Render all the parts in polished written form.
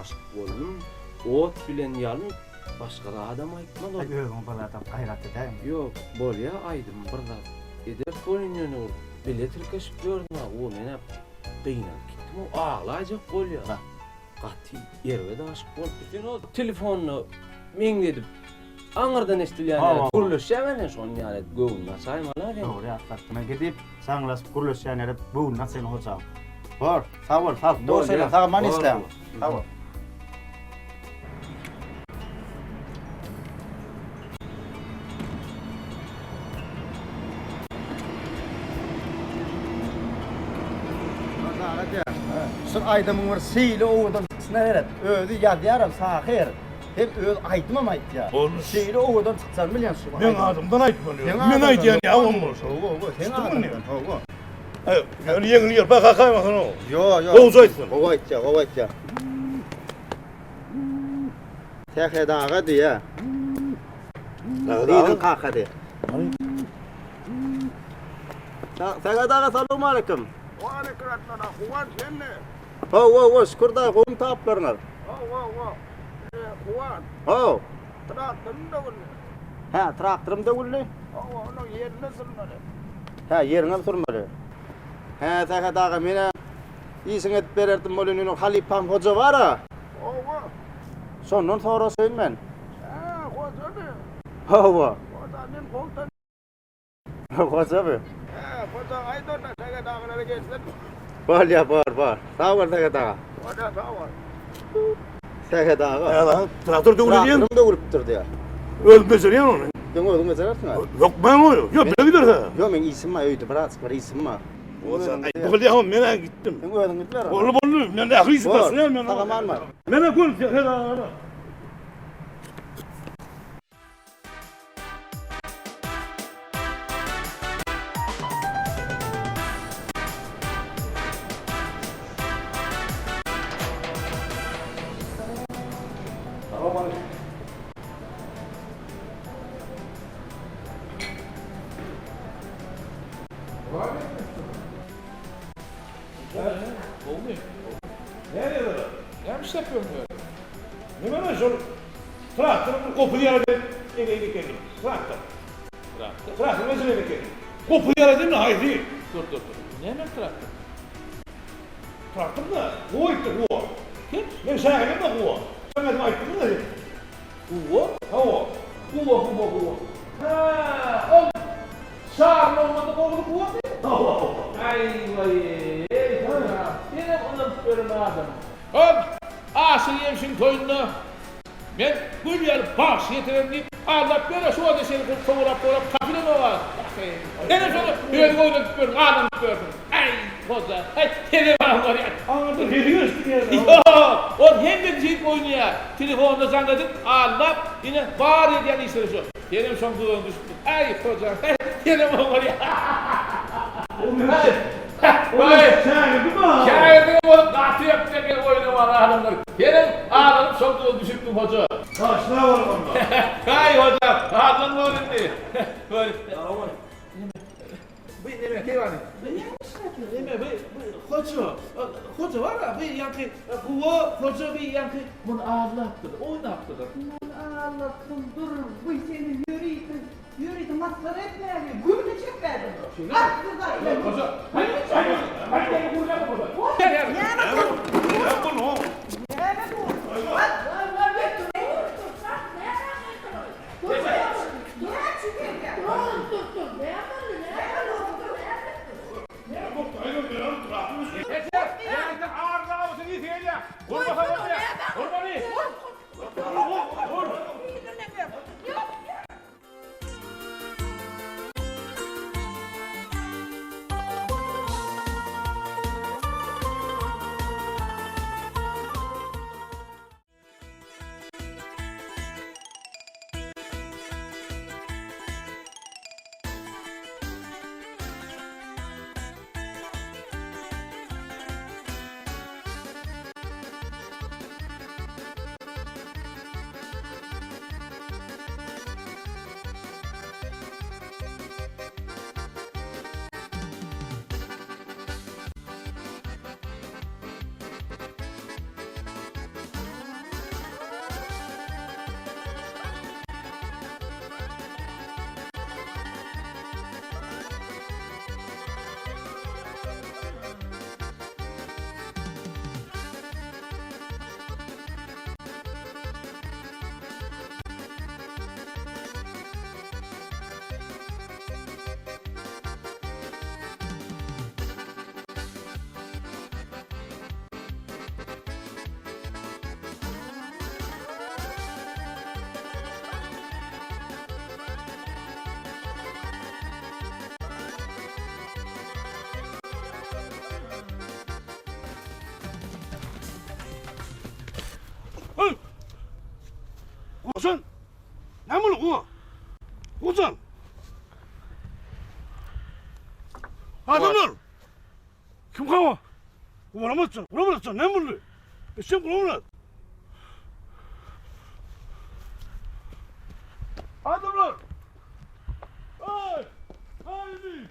Aşyk boldum, ot bilen ýalyn, başga zadam aýtmaz ol. Aý özüň bir zadam gaýrat edäýiň. Ýok, bolýa aýdym bir zat ederis welin ýöne ol bile tirkeşip ýördüm-ä, o men-ä gynanyp gitdim-ow, aglaýjak bolýa. Gaty erbet aşyk bolupdyr. Sen o telefonda meňzedip aňyrdan eşidilýän ýaly gürleşýäň sen şonuň ýaly edip göwnüni açaýmaly-a sen. Dogry ýatlatdyň. Men gidip jaňlaşyp gürleşýän ýere göwnüni açaýyn hojaň. Bor, sag bol, sag bol. Şeýle sag aman işläň. Sag bol. Şul aýdymyň bir şeýle owadan çykyşyna seret. Özi ýazýaram şahyr. Hem öz aýdymam aýtýar. Şeýle owadan çykjagyny bilýän şu Meň adymdan aýtmaly. Men aýdýan ýa oň bolsa. Hawa, hawa, seň adyňdan, hawa. Ýöne ýeňil ýelpaý kakaýmasyn o. Ýo, ýo. Gowja aýtsyn. Gowy aýtýar, gowy aýtýar. Sähet aga diýýär. Gyzyň kaka diýýär. Sähet aga salowmaleýkim. Waleýkim assalam. Guwanç senmi? Hawa, hawa, şükür daýy, gowumy taplaryňyz? Hawa, hawa. Guwanç. Haw. Traktorym döwüldi. Hä, traktorym döwüldi? Hawa, onuň ýerine sürmeli. Hä, ýeriňem sürmeli. Hä, Sähet aga, men-ä işiňi edip bererdim welin, ýöne halypam Hoja bar-a. Hawa. Şondan soraşaýyn men. Hä, Hojamy? Hawa. Hoja men gowy tanýan. Hojamy? Hä, Hoja aýt onda Sähet agalara gelsin. Bolýa, bor, bor. Sag bol Sähet aga. Bolýa, sag bol. Sähet aga. Hä, lan, traktor döwüldi diýen. Traktorym döwülipdir diýýär. Özüň bejerýäň ony. Sen özüň bejerersiň-ä? Hökman goý. Ýok, bile gideris-ä. Ýok, meň işim bar öýde, birazjyk bir işim bar. Hoja, aý, bu gylýa, men-ä gitdim. Sen özüň gidiber. Boldy, boldy. Men ähli işi taşlaýan men. Sag aman bar. Men-ä göni Sähet agalara. Näme işläp ýörüň özi? Näme şol traktor gopuz ýaly eňeýin ekeni. Traktor. Traktor. Traktor mesele ekeni. Gopuz ýaly diýme haýsy? Dur dur dur. Näme traktor? Traktor da goýupdyr guwa. Kim? Men şägirdim de guwa. Sen aýdyp aýtdyň da sen. Guwa? Hawa. Guwa guwa guwa. Hä, ol Şaryň bolmadyk ogly Guwamy? Hawa hawa. Aý waý-eý, ha, senem ynanyp ýören adam. Ol Aşyr ýemşiň toýunda men gül ýaly bagşy getirerin diýip aldap ýör-ä, şu wagta çenli kowalap-kowalap tapylanok-a. Senem şony özüň oýnadyp ýörsüň, aldanyp ýörsüň. Aý, hoja, aý, senem bolýar. Aňyrda sesi eşidilýär. Ýok, ol hemme şeýdip oýnaýar. Telefonda jaň edip, aldap, ine, bar edýän işleri şo. Senem şoň duzagyna düşüpdiň. Aý, hoja, aý, senem bolýar. Şägirdiňem bolup gaty ýapjak ýer oýnamaly adamlar. Senem aldanyp şoň duzagyna düşüpdiň, hoja. Taşla bol onda. Aý, hoja, aldanma ol indi. Bu neme keýwany? Neme bu hoja, hoja bar-a, bu ýaňky guwa hoja bu ýaňky muny aldapdyr, oýnapdyr. Muny aldatdyr, bu seni ýörite, ýörite masgara etmäge, gününi çekmäge. Atdyr da. Hoja, haý, haý, haý, haý, Näme bu? Näme bu? At, Hawa. Hojal. Adamlar. Kim hawa? Guramatçy, guramatçy, näme boldy? Eşek guramat. Adamlar. Ay! Haydi!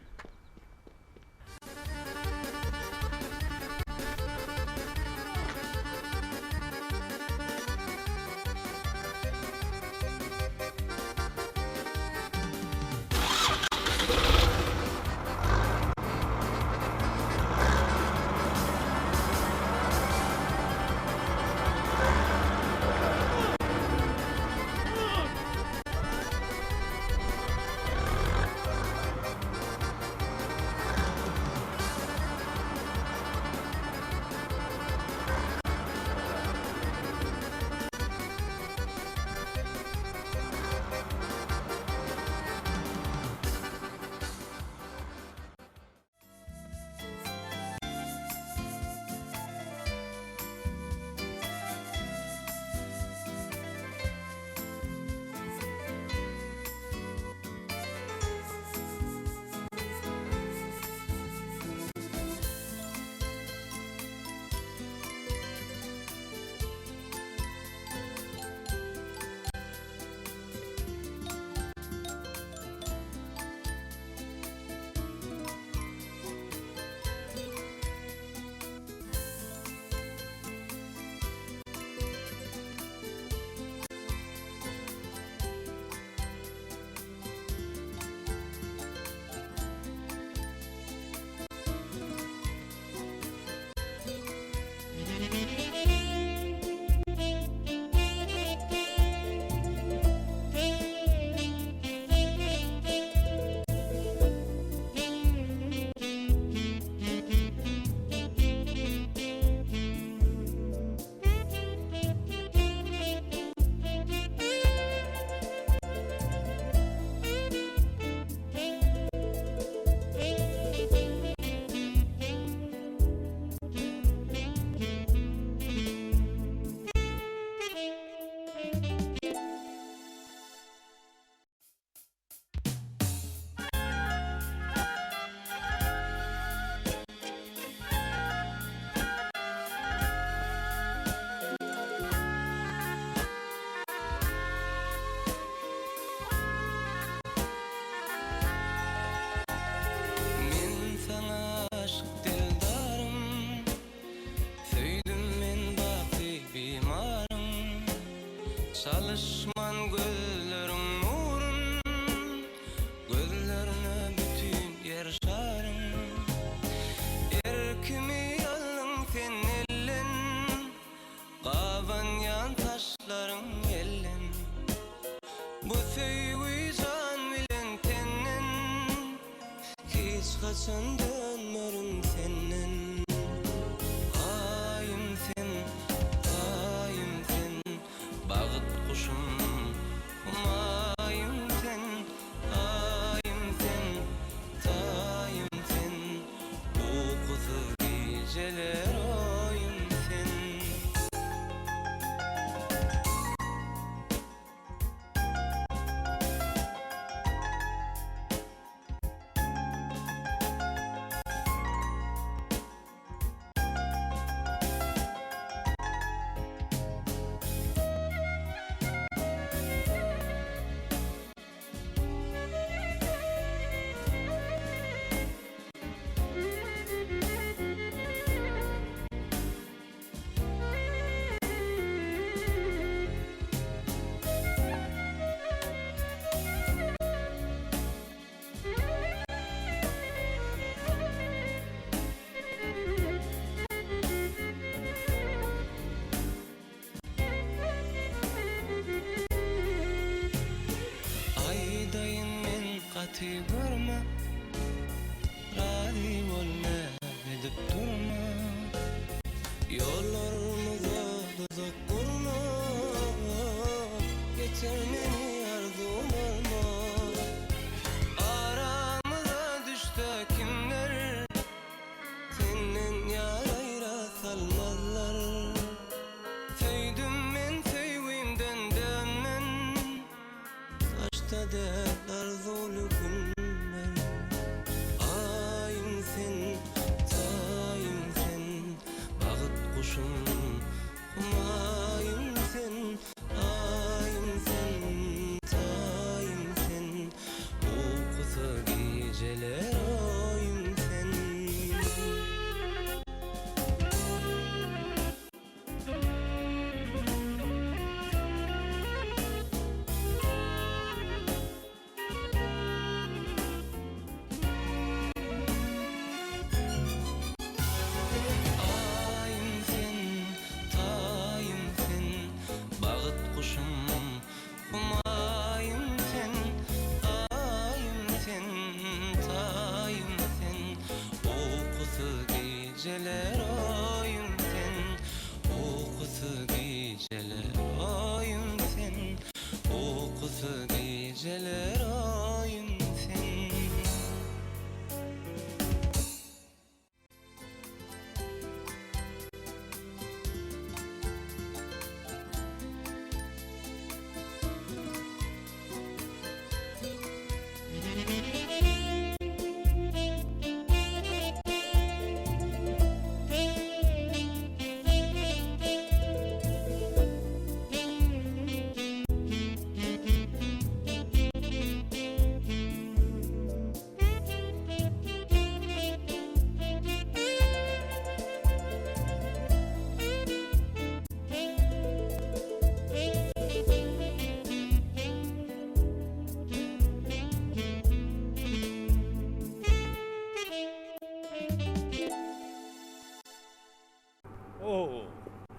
Men saňa aşyk dildarym, Söýdüm men baky bimarym. Çalyşman gözleriň nurun, Gözlerine bütin ýer şaryn. Erkimi aldyň sen elden, Gabanýan saçlaryň elden. Bu söýgi jan bilen tenden, Hiç haçan dönmerin senden. Aýym sen, Aýym sen, Bagt guşum, Humaýym sen, Aýym sen, Taýym sen, Ukusyz gijeler oýum sen. Aýdaýyn men gaty görme Razy bol näz edip durma Ýollarymyza duzak gurma Getir meni arzuwym alma Aramyza düşse kimler Senden ýar aýra salmazlar Söýdüm men söýgimden dönmen.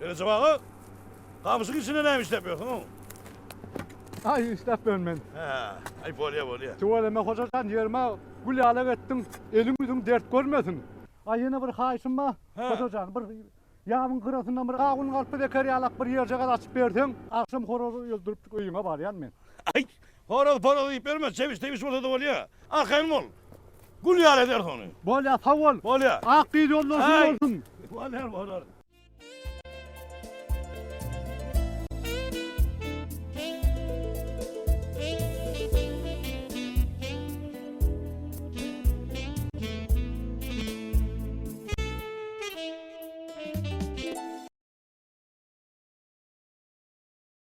Erejep aga, gamyşyň içinde näme işläp ýörsüň? Aý işläp ýörün men. Hä, aý bolýa bolýa. Tüweleme Hoja jan ýerime gül ýalak etdiň, eliň ýüzüň dert görmesin. Aý ýene bir haýyşym bar, Hoja jan, bir ýabyň gyrasyndan bir gawun galpyz eker ýalak bir ýerjagaz açyp berseň, agşam horaz öldürip öýüňe barýan men. Aý, horaz poraz diýip ýörme, çebiş-tebiş bolsa-da bolýa. Arkaýyn bol. Gül ýaly ederis ony. Bolýa, sag bol. Bolýa. Ak gyz ýoldaşyň bolsun. Bolar, bolar.